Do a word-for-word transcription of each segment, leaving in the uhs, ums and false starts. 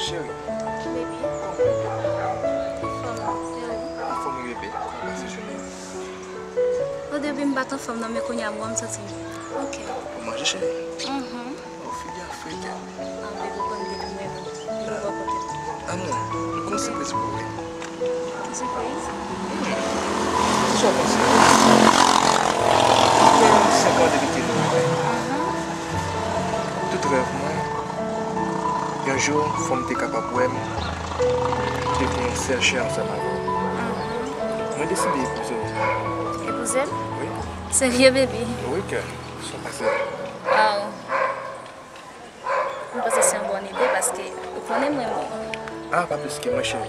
Cheri. Baby. Kòman w ye? Anfòm, e ou? Anfòm wi, bebe. Kòman w pase jounen an? O debi m pa t anfòm non, men kounye a m wè m santi m oke. Ou manje, cheri? Mhm. O, figi a frèt. Ah, baby, ou konn depi m renmen w, m poko kote. Ah non, m gon sipriz pou ou wi. Ki sipriz? Hmm. Kisa w panse? Gen senk an depi te nou renmen. Aha. Tout rèv mwen, yon jou, fò m te kapab wè m, te gen yon sèl chè ansanm avè w. Aha. Mwen deside epouze w. Epouze m? Wi. Serye, baby? Wi, kè. Sa pase. Aw. M panse se yon bòn ide paske ou konnen m renmen w. Ah, pa plis ke mwen, cheri.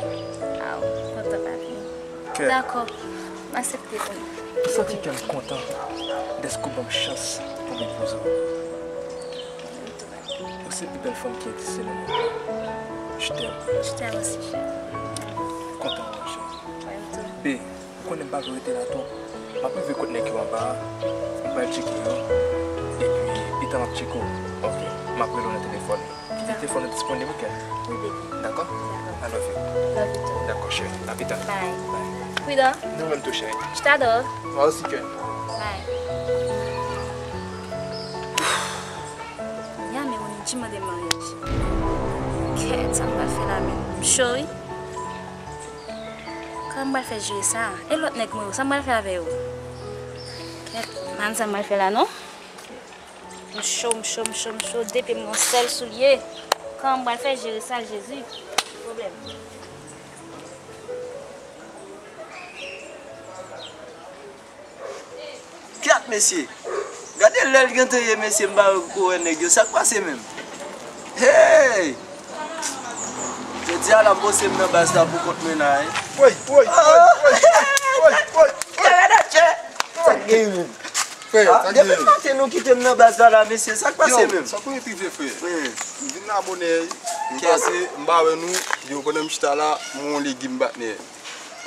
Ah, ou kontan, papi. Kè. Dakò, m aksepte pou nou. M santi kè m kontan dèske w ban m chans pou m epouze w. Ou se pi bèl fanm ki egziste nan mond lan. Je t'aime. Je t'aime aussi, chéri. Kontan wè w, cheri. Mwen tou. Be, ou konnen m pa vle rete la twòp. M ap rive kot nèg yo anba a, m pral tcheke yo. Epi, pita m ap tcheke w. Ok, m ap rele w nan telefòn. Kite telefòn ou disponib, ok? Wi, baby. Dakò? Dakò. I love you. Love you too. Dakò, cheri. A pita. Bye. Bye. Prudent. Nou menm tou, cheri. Je t'adore. Moi aussi, cœur. Bye. Ya, men ou ni di mande maryaj. Kèt, sa m pral fè la menm. M cho wi. Kòman m pral fè jere sa? E lòt nèg mwen yo, sa m pral fè avè yo? Kèt, m pa konn sa m pral fè la non. M cho, m cho, m cho, m cho, depi m yon sèl soulye. Kòman m pral fè jere sa, Jezi? Pwoblèm. Kèt, mesye! Gade lè l gentan ye, mesye, m pa ko wè nèg yo. Sa k pase menm? Hey! Jodi a la, m panse m nan baz la pou kont mwen la, wi. Woy, woy, woy, woy, woy, woy, woy. Sa k genyen menm? Frè, ah, sa k genyen? Depi maten nou kite m nan baz la, la, mesye, sa k pase menm? Yo, sa konnen t rive, frè. M vin la bonè, m pase, m pa wè nou. Yo, pandan m chita la, m wè yon legim patnè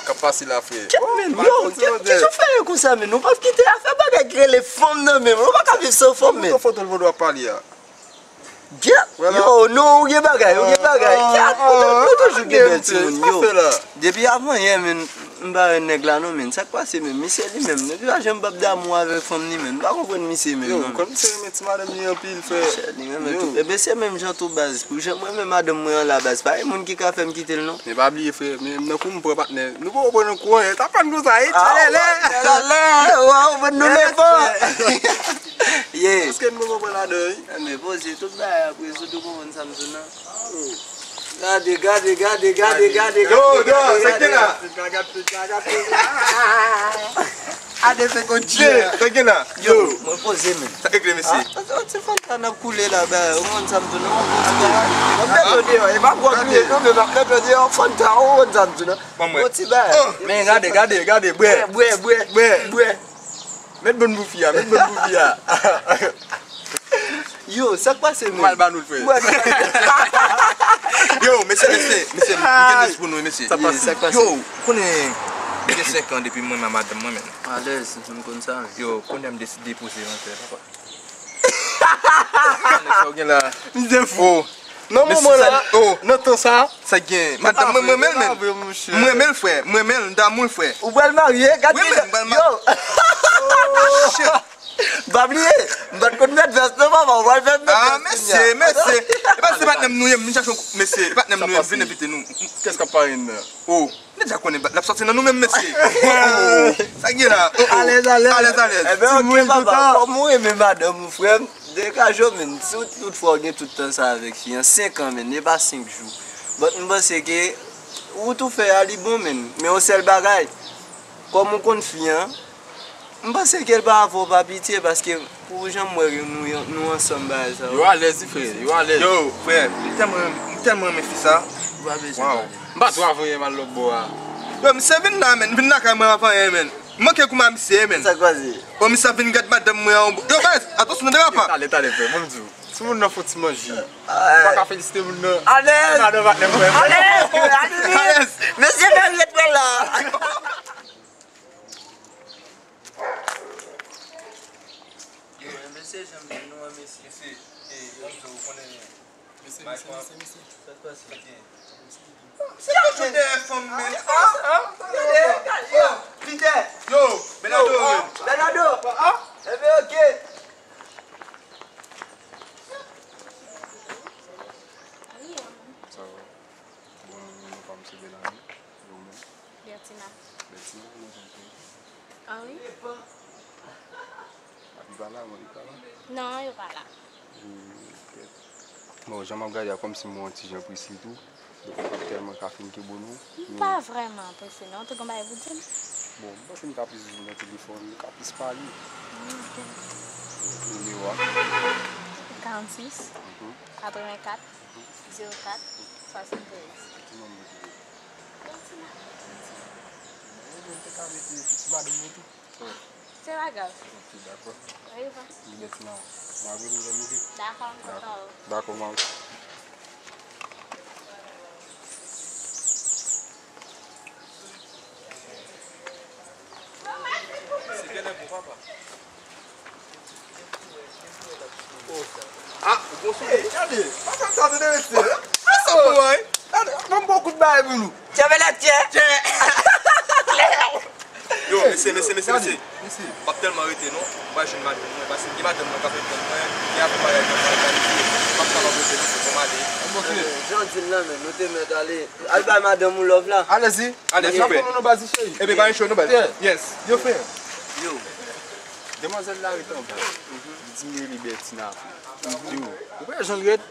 k ap pase la, frè. Kèt, men, yo, kèt, kisa w fè yo konsa, men? Nou p ap kite afè bagay ki rele fanm nan, men. Nou pa ka viv san fanm, men. Foto l vodou ap pale a. Kèt, yo, non, ou gen bagay, ou gen bagay. Kèt, nou toujou gen bèl timoun, yo. Depi avan yè, men, m pa wè nèg la, non, men. Sa k pase, men? Misye li menm, nou pa janm p ap damou avèk fanm li, men. M pa konprann misye menm, non. Yo, ou konn misye renmen ti madanm li anpil, frè. Misye li menm, tou. Ebyen, se menm jan tou, baz. Pou jan mwen renmen madanm mwen an la, baz. Pa gen moun ki ka fè m kite l, non. Men pa bliye, frè, men nan kou m pran patnè. Nou poko pran nan kou an, t ap pran nou sa, e, tchelele. Tchelele, waw, ban nou lefò. Yeah. Paske nou poko pran ladan, wi. Men poze tout bagay apre, sou tou konprann sa m di w nan. Gade, gade, gade, gade, gade, gade. Yo, yo, sa k gen la? Gade, gade, gade. Ade se konn dye. Sa gen la? Yo, mwen poze men. Sa regle, mesye? Ah, ti Fanta nan koule la, ba, ou konn sa m di w, non? M ap met ou deyò, e pa gwo dlo, non, men m ap met ou deyò, Fanta, ou konn sa m di w, non? Bon, ti ba. Men gade, gade, gade, bwè. Bwè, bwè, bwè, bwè. Met bon pou fi a, met bon pou fi a. Yo, sa k pase menm? Mal ba nou l, frè. Yo, mesye, mesye, mesye, m gen news pou nou, mesye. Sa k pase? Yo, konnen, gen senk an depi mwen renmen madanm mwen, men. Alèz, m konn sa, men. Yo, konnen m deside poze l antre, papa. Sa w gen la? Mizè fou. Oh. Nan moman la, oh, nan tan sa, sa gen. Madanm mwen, mwen renmen l, men. Mwen renmen l, frè. Mwen renmen l, m damou l, frè. Ou pral marye? Gad ki jan. Yo. Shit. Pa bliye, m pa t konn met vès non, papa, ou pral fè m met vès kounye a. Ah, mesye, mesye. E pa se patnè m nou ye, m chache yon, mesye, e patnè m nou ye, m vin envite nou. Kès k ap pare n nan? Oh, nou deja konnen, l ap sòti nan nou menm, mesye. Oh, sa gen la? Oh, oh. Alèz, alèz. Alèz, alèz. Ebyen, ok, papa, kòm ou renmen madanm ou, frè m, degaje w, men. Si w tout fwa w gen tout tan sa avèk fi an, senk an, men, e pa senk jou. But m panse ke Ou tou fè a li bon menm, men yon sèl bagay, kòm ou konn fi an, m panse ke l pa avè w pa pitye, paske pou jan m wè nou, nou ansanm bagay sa yo. Yo alèz wi frè, yo alèz. Yo, frè, m tèlman, m tèlman renmen fi sa. Ou pa bezwen pale. M pa twò avè w al lòt bò a. Yo, misye vin la, menn, vin lakay mwen avè anyen, menn. M manke kouman misye ye, menn. Sa k pase? O, misye ap vin gad madanm mwen an. Yo, baz, atansyon nan derapaj. Talè, talè, frè, ban m di w. Si moun nan fè yon ti manje, ou pa ka felisite moun nan. Alèz! Madan patnè m, frè. Alèz! Alèz! Mesye Perrier pral la! Yo, mesye, janm di nou an, mesye. Mesye, e, Lonzo, ou konnen. Mesye, mesye, mesye, mesye. Sa k pase? Se toujou dèyè fanm, men. Ah, ah, gade, gade. Yo, Bernardo. Bernardo. Enben, oke. Sa va? Bon, non pa m se Bernardo. Ou menm? Bertina. Bertina, non, jan tou. Ah wi? Papi pa la, manmi pa la? Non, yo pa la. Hmm, ok. Bon, jan m ap gade a, kòmsi m wè yon ti jan prese tou. Donk, m p ap tèlman ka fin ke bon non. M pa vrèman prese non. Ou te gen bagay pou di m? Bon, m panse m ka plis jwenn nan telefòn, m ka plis pale. Hmm, ok. Nimewo a? Karannsis, mhm, katrevenkat, zewo kat, swasanntrèz. Ti nonm mwen ki rele. Bertina. Mwen te ka mete piti madanm mwen tou. Se pa grav. Ok, dakò. Orevoir. Li mèt nan. M ap rele w lè m rive. Dakò, m kontan w. Dakò, m ap. Se genlè bon, papa. Ah, ou gon souri. Ey, gade, pa fè sa, tande, mesye. Sa bon, wi. Gade, ban m bon kout bagay pou nou. Tchè, bèlè, tchè. Tchè. Yo, mesye, mesye, mesye, mesye. M p ap tèlman rete, non. M pral jwenn madanm mwen, paske gen madanm mwen k ap reponn mwen, gen afè bagay mwen pral planifye. M p ap kapab rete, non, fòk m ale. Jan w di l lan, men, nou te mèt ale. Al bay madanm ou love la. Alèzi. Alèzi, frè. N ap konnen nou baz cheri. Ebyen, pa gen cho, nou baz. Yes. Yo, frè. Yo. Demwazèl la ret anba. Li di m li Bertina. Yo, ou wè jan l ret?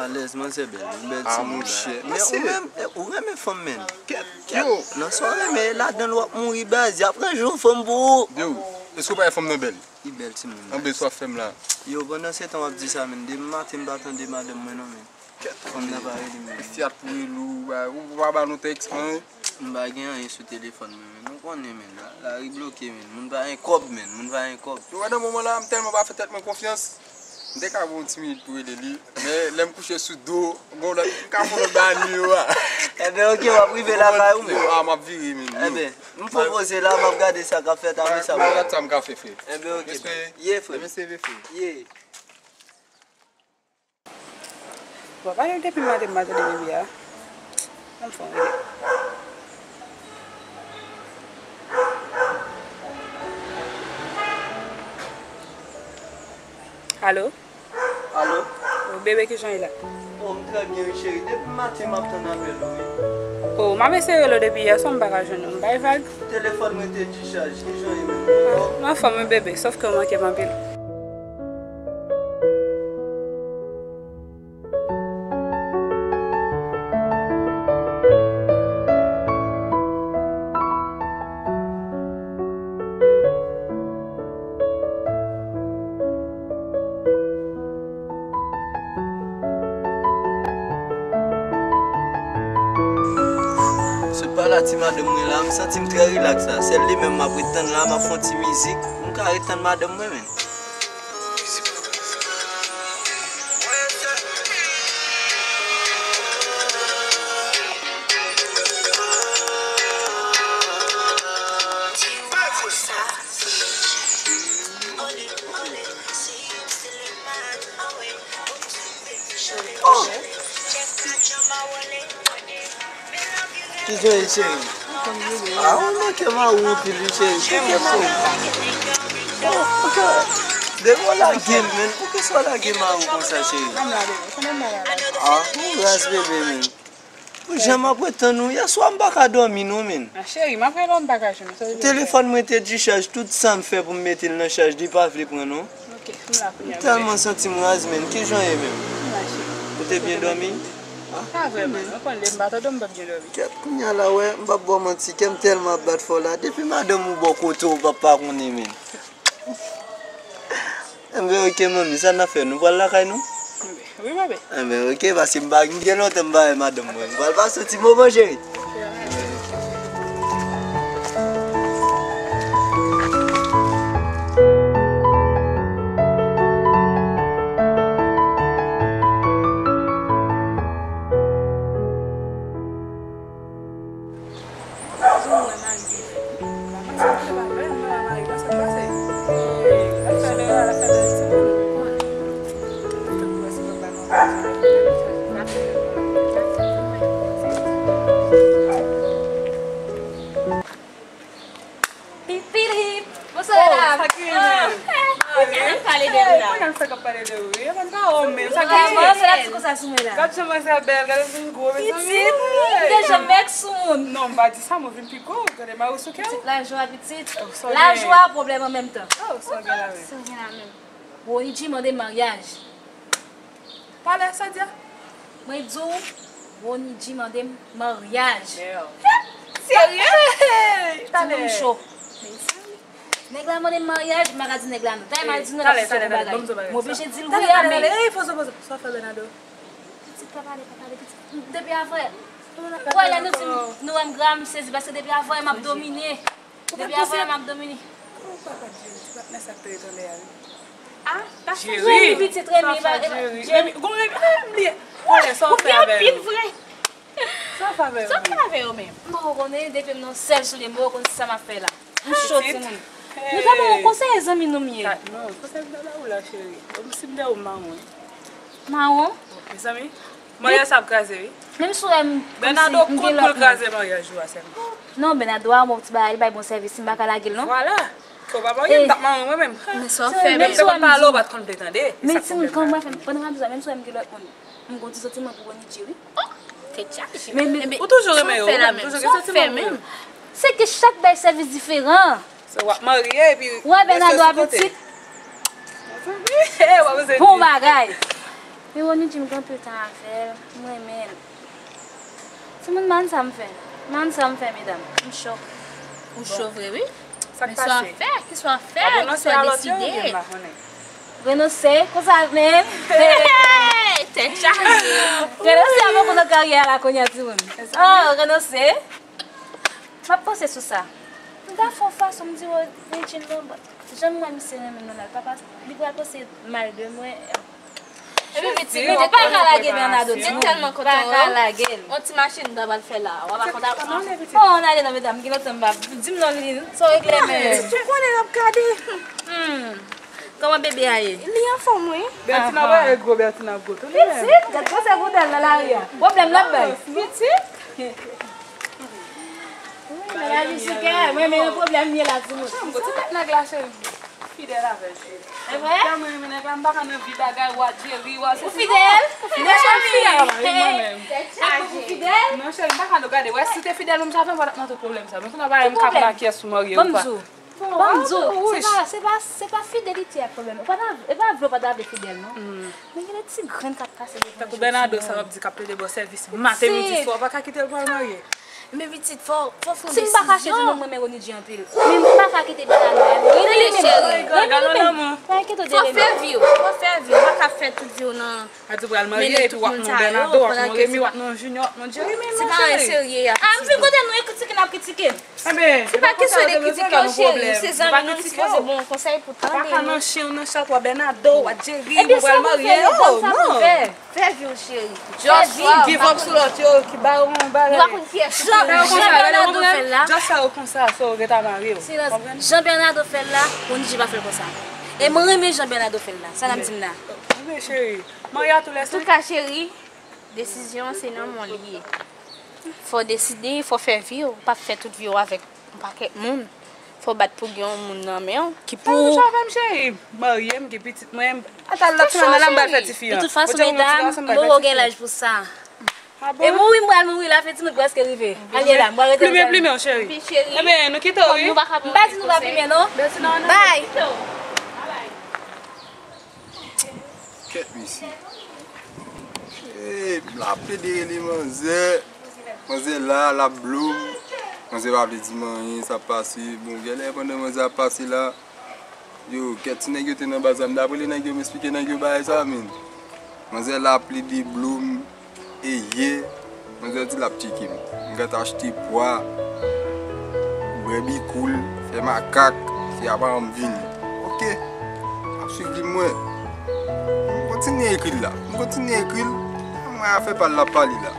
Alèz, manzè bèl, yon bèl timoun la. Men ou menm, ou renmen fanm, menn. Kèt, kèt. Nan sa w renmen, ladan l w ap mouri, baz. Y ap ranje yon fanm pou ou. Yo, èske w pa wè fanm nan bèl? Li bèl timoun, baz. Anben, sa w ap fè m la? Yo, pandan se tan w ap di sa, menn, demen maten m pa tande madanm mwen non, menn. Kèt. Fanm nan pa rele m, menn. Fiat pou rele w, ou pa ba nou tèks, an? M pa gen anyen sou telefòn mwen, menn. Ou konnen, menn, la, lari bloke, menn. Moun pa gen kòb, menn. Moun pa gen kòb. Yo wè nan moman la, m tèlman pa fè tèt mwen konfyans. M te ka pran yon ti minit pou rele li, men lè m kouche sou do, gon lòt, m ka fè yon lòt bagay nimewo a. Enben, oke, w ap rive lakay ou, menn. Ah, m ap vire, menn. Enben, m popoze la, m ap gade sa k ap fèt apre sa. M ap gade sa m ka fè, frè. Enben, oke. Ye, frè. Ye. Bon, pale depi maten m pa tande bebe a. Ann fè yon rele. Alo? Alo? O, bebe, kijan w ye la? O, m trè byen, wi, cheri. Depi maten m ap tann apèl ou, wi. O, m ap eseye rele w depi yè swa, m pa ka jwenn ou. M bay vag. Telefòn mwen te dichaj. Kijan w ye menm? Ou anfòm? M anfòm, wi, bebe, sòf ke w manke m anpil. Sot pale a ti madanm mwen la, m santi m trè rilaks la. Sèl li menm m ap ret tann la, m ap fè yon ti mizik. M ka ret tann madanm mwen, menn. Kijan w ye, cheri? Ah, ou manke mari w anpil, wi, cheri. Kòman, cheri? Oh, poukisa? Depi w lage m, menn, poukisa w lage mari w konsa, cheri? Ah, ou raz, bebe, menn. Pou jan m ap ret tann ou, yèswa m pa ka dòmi non, menn. Ah, cheri, m ap rele w, m pa ka jwenn ou. Telefòn mwen te dichaj, tout sa m fè pou m mete l nan chaj, li pa vle pran non. Ok, m la kounye a, bebe. M tèlman santi m raz, menn. Kijan w ye menm? M la, cheri. Ou te byen dòmi? Pa vrèman, non, konn lè m pa tande w, m p ap byen dòmi. Kèt, kounye a la, wè, m p ap ba w manti, kè m tèlman ap bat fò la. Depi madanm ou bò kote w, w p ap pa konnen, menm. Enben, oke, manmi, sa n ap fè? Nou pral lakay nou? Wi, bebe. Enben, oke, paske m pa, m gen lontan m pa wè madanm mwen. M pral pase yon ti moman, cheri. Pipilip! Bonswa, medam. Sa ki gen menm? Ann pale de ou la. Kounye a m fèk ap pale de ou wi. Epa, m pa wè w menm. Sa ki gen? Sa la ti konsa sou mwen la. Gad jan manzè bèl, gade jan l gwo, mezanmi. Pitit, wi, gen jan mèg sou moun. Non, m pa di sa, mwen vin pi gwo. Gade mari w sou kè w. Pitit, lajwa, pitit. Lajwa, pwoblèm an menm tan. Oh, sa w gen la menm? Sa w gen la menm? Rony G mande maryaj. Pale, sa di a? Mwen di w, Rony G mande m maryaj. Serye? Timoun cho. Nèg la mande m maryaj, m pa ka di nèg la non. Talè m al di nou n ap fè yon bagay. M oblije di l wi a, men. Ey, poze, poze. Sa w fè Bernardo? Pitit, pa pale, pa pale, pitit. Depi avè. Wè, lè nou di m, nou wè m gra, m sezi, paske depi avè m ap domine. Depi avè m ap domine. Kòman papa Jerry, ti patnè sa k te ret anlè a wi? Ah, ta fè Jerry, pitit Remy, Jerry. Gon Remy, ah, m bliye. Talè, sa w fè avè yo? Sa w fè avè yo menm? Sa w fè avè yo menm? M poko konnen, depi m nan sèl soulye m, m poko konn sa m ap fè la. M cho timoun. Nou pa ba yon konsèy, zanmi nou m ye. Non, konsèy m ta ba ou la, cheri. Si m te ou, m mawon wi. Mawon? Mezanmi, maryaj sa ap kraze wi. Menm si w wè m kòmsi m gen lòt moun. Bernardo kont pou l kraze maryaj ou a sèlman. Non, Bernardo a yon bon ti bagay, li bay bon sèvis, m pa ka lage l non. Vwala. Ke w pa marye, m t ap marye mwen menm. Men sa w fè menm? Depi w pa pale, w pa t konn vle tande. Men timoun, kòman mwen fè, pandan m ap di sa, menm si w wè m gen lòt moun, m gon ti santiman pou Rony G wi. Tèt chaje. Men, men, ou toujou renmen yo, ou menm, toujou gen santiman pou yo. Se ke chak bay sèvis diferan. Se w ap marye epi w ap rete sou kote. Wè Bernardo a pitit. Bon bagay. Men Rony G m gen anpil tan avè l, m renmen l. Timoun, m pa konn sa m fè. M pa konn sa m fè, medam. M cho. Ou cho vre wi. Sa k pase? Men sa w ap fè, ki sa w ap fè, ki sa w deside? Renonse, konsa menm. Tèt chaje. Renonse a poko nan karyè la kounye a, timoun. Oh, renonse. M ap panse sou sa. M ta fè yon fason, m di, oh, Regine, non, jan m wè misye renmen m nan, l papa, li pral panse mal de mwen. Epi pitit, nou pa ka lage Bernardo, timoun. M tèlman kontan. Pa ka lage l. Yon ti machin m ta pral fè la. W ap kontan. Bon, ann ale non, medam, gen lontan m pa di m non li, sa w regle men. Ou konnen n ap gade. Hmm. Kòman bebe a ye? Li anfòm wi. Bertina pa e gwo, Bertina gwo tou li menm. Pitit, gad konsèy pou tèl nan lari a. Pwoblèm l ap bay. Pitit. Wi, nan lavi chikè, mwen men yon pwoblèm m ye la timoun. Chanm gwo, ti tèt nèg la cheri. Fidèl avè l cheri. E vre? Kè mwen renmen nèg la, m pa ka nan vi bagay, wa Jerry, wa se. Ou fidèl? Ou fidèl? Mwen fidèl avè li mwen menm. Ou fidèl? Non cheri, m pa ka nou gade. Wè si te fidèl menm jan avè m, pa t ap nan tout pwoblèm sa. Men kounye a pa m ka pran kyès sou marye ou pa. Ban m di w. Ban m di w, se pa, se pa, se pa fidelite a pwoblèm. Ou pa ta, e pa vle ou pa ta vle fidèl non. Men gen de ti grenn k ap pase devan je timoun. Tankou Bernardo sa w ap di k ap plede ba w sèvis maten, midi, swa, ou pa ka kite l pou al marye. Men pitit, fò, fò fè yon desizyon. Si m pa kache timoun, mwen renmen Rony G anpil. Men m pa ka kite Bernardo al. Rele li menm. Rele li menm. Pa enkyete w de Remy. Fò fè vi w, fò fè vi w. Ou pa ka fè tout vi w nan. A di w pral marye epi w ap non Bernardo, w ap non Remy, w ap non Junior, w ap non Jerry, men non cheri. Se pa yon serye y ap itilize. A, m vin kote nou e kritike n ap kritike. Enben, se pa kesyon de kritike w cheri, se zanmi nou, nou sipoze ba w konsèy pou tande nou. Pa ka nan chen, nan chat, w a Bernardo, w a Jerry, nou pral marye, oh non. Fè vi w cheri. Just give up sou lòt yo ki ba w yon bagay. Nou pa konn kiyès ki pou. Jan Bernardo fè l la. Just sa yo konsa, so yo gentan marye w. Silans. Jan Bernardo fè l la, Rony G pa fè l konsa. E mwen renmen jan Bernardo fè l la. Sa n ap di m la. Anben cheri, marye a tou lè senk. Antouka cheri, desizyon an se nan men w li ye. Fò w deside, fò w fè vi w, ou p ap fè tout vi w avèk yon pakèt moun. Fò w bat pou gen yon moun nan men w ki pou. Sa yon jan avè m cheri, m marye, m gen pitit mwen, m pa t al lòt sou nan la m pral fè tifi an. De tout fason medam, nou gen laj pou sa. E mouri m pral mouri la, fè timoun prèske rive. Al ye la, m pral rete. Plimen, plimen w cheri. Enben, nou kite w wi. M pa di nou pa plimen non. Bye. Kèt mesye. Ey, m la plede rele manzè. Manzè la, l ap blo m. Manzè pa vle di m anyen, sa ap pase. Bon, genlè pandan manzè ap pase la, yo, kèk ti nèg yo te nan baz la, m t ap rele nèg yo, m esplike nèg yo bagay sa, men. Manzè la plede blo m. E ye, manzè di l ap tcheke m. M gentan achte pwa, bwè bikoul, fè makak, se apa m vini. Oke, ap swiv li mwen. M kontinye ekri l la. M kontinye ekri l. Mwen afè pa l l ap pale la.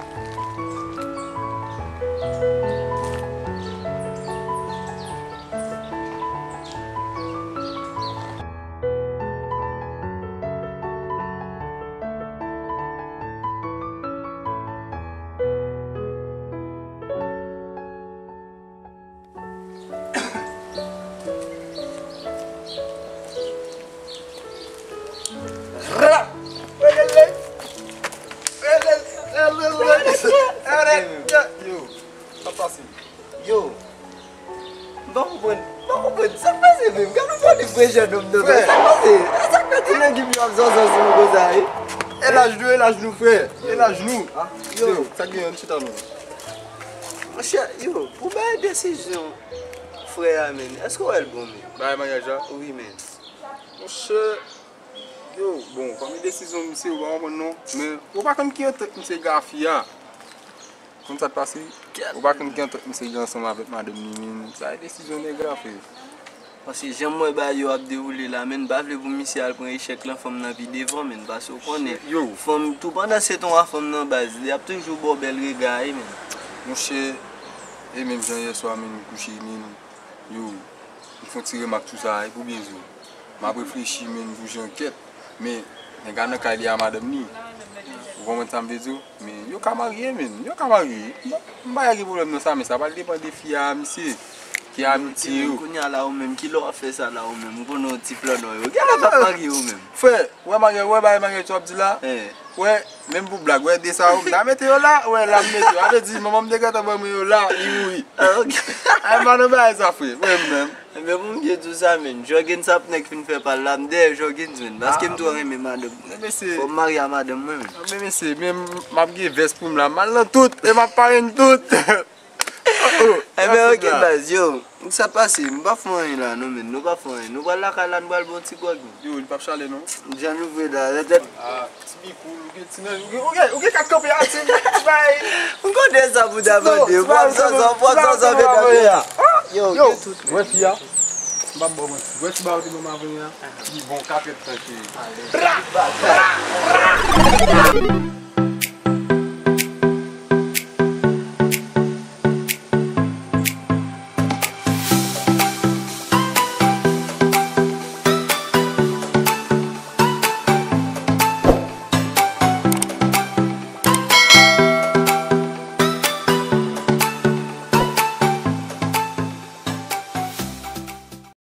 Yo, sa pase? Yo, m pa konprann, m pa konprann sa k pase menm. Gade yon bòne frè jènòm nan, non. Sa k pase? Sa k fè ti nèg yo ap zanzan sou nou konsa, wi? E laj nou, e laj nou, frè. E laj nou. Yo, sa k gen, ann chita non. Monchè, yo, pou bay desizyon frè a, menn, èske w wè l bon, menn? Bay maryaj la? Wi, menn. Monchè, yo, bon, pami desizyon misye, ou pa konprann non. Men, ou pa konn ki antant misye gen ak fi a. Konn sa k pase? Ou pa konn ki antant misye gen ansanm avèk madanm li menm. Sa e desizyon nèg la, frè. Paske jan m wè bagay yo ap dewoule la, menn, m pa vle pou misye al pran echèk lan fanm nan pi devan, menn, paske ou konnen, yo, fanm, tou pandan se tonwa fanm nan baz, li ap toujou ba w bèl rega, wi, menn. Monchè, e menm jan yèswa, menn, m kouche, menn. Yo, m fè yon ti remak sou sa, e pou byen di w. M ap reflechi, menn, pou jan kèt. Men, nèg la nan kay li a madanm li. Ou konprann sa m vle di w? Men, yo ka marye, menn. Yo ka marye. M pa gen pwoblèm nan sa, men sa pral depann de fi a, misye. Ki amitye yo. Kounye a la, ou menm, kilè w ap fè sa la, ou menm? M konnen w ti flannè, yo. Genlè p ap marye, ou menm. Frè, ou wè maryaj, ou wè bagay maryaj w ap di la? Wè, menm pou blag, wè de sa yo, m ta mete yo la, wè la m mete yo. A vle di, manman m te gentan ban mwen yo la, li mouri. Ah, ok. Ay, m pa nan bagay sa, frè, mwen menm. Ebyen, pou m byen di w sa, menn, Jorgens ap nèk fin fè pa l la, m dèyè Jorgens, menn, paske m twò renmen madanm. Fò m marye a madanm mwen, menn. Men mesye, men m ap gen vès pou m la, m al nan tout, e m ap parenn tout. Ebyen, ok, baz, yo, sa pase, m pa fè anyen la, non, menn, nou pa fè anyen. Nou pral lakay la, nou pral bwè yon ti gwòg, menn. Yo, li p ap chale, non. Jan nou vle la, lè tèt. Ah, ti bikoul, ou gen ti nan, ou gen, ou gen, ou gen kat kanpe a, ti, ti bay. M konnen sa pou ta mande, w ap zanzan, w ap zanzan, medam yo. Yo, yo, gen tout, menn. Wè fi a, m p ap ba w manti. Wè ti ba yo te ban m avè a, li bon, katrè tan ke. Bra! Bra! Bra!